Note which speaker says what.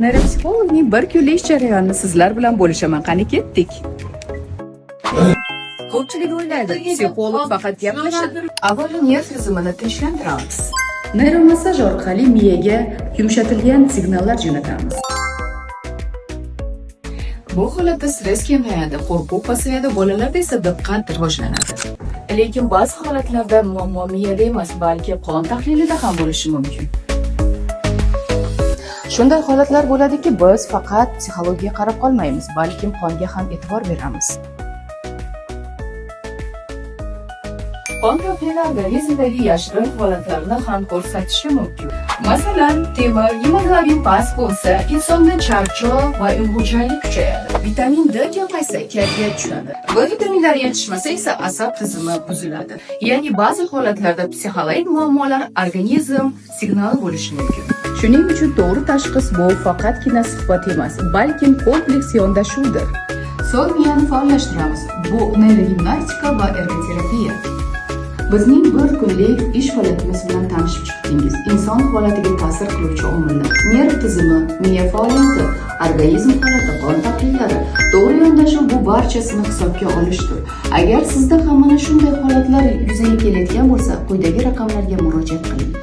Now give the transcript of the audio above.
Speaker 1: Neyropsixologning bir kunlik ish jarayonini sizlar bilan bo'lishaman. Qani, ketdik. Ko'pchilik o'ylaydi, psixolog faqat gaplashadi. Avvalo nerv tizimini tinchlantiramiz. Neyromassaj orqali miyaga yumshatilgan signallar jo'natamiz. Bu holatda stress kamayadi, qo'rquv pasayadi, bolalarda esa diqqat rivojlanadi. Lekin ba'zi holatlarda muammo miyada emas, balki qon tahlilida ham bo'lishi mumkin. Shunday holatlar bo'ladiki, biz faqat psixologiyaga qarab qolmaymiz, balkim qonga ham e'tibor beramiz. Qon tahlili organizmdagi yashirin holatlarni ham ko'rsatishi mumkin. Masalan, temir, gemoglobin past bo'lsa, insonda charchoq va uyg'unchanlik kuchayadi. Vitamin D kamaysa, kayfiyat tushadi. B vitaminlari yetishmasa esa asab tizimi buziladi. Ya'ni ba'zi holatlarda psixologik muammolar organizm signali bo'lishi mumkin. Shuning uchun to'g'ri tashxis bu faqatgina suhbat emas, balkim kompleks yondashuvdir. So'ng miyani faollashtiramiz. Bu neyrogimnastika va ergoterapiya. Bizning bir kunlik ish faoliyatimiz bilan tanishib chiqdingiz. Inson holatiga ta'sir qiluvchi omillar: nerv tizimi, miya faoliyati, organizm holati, qon tahlillari. To'g'ri yondashuv bu barchasini hisobga olishdir. Agar sizda ham mana shunday holatlar yuzaga kelayotgan bo'lsa, quyidagi raqamlarga murojaat qiling.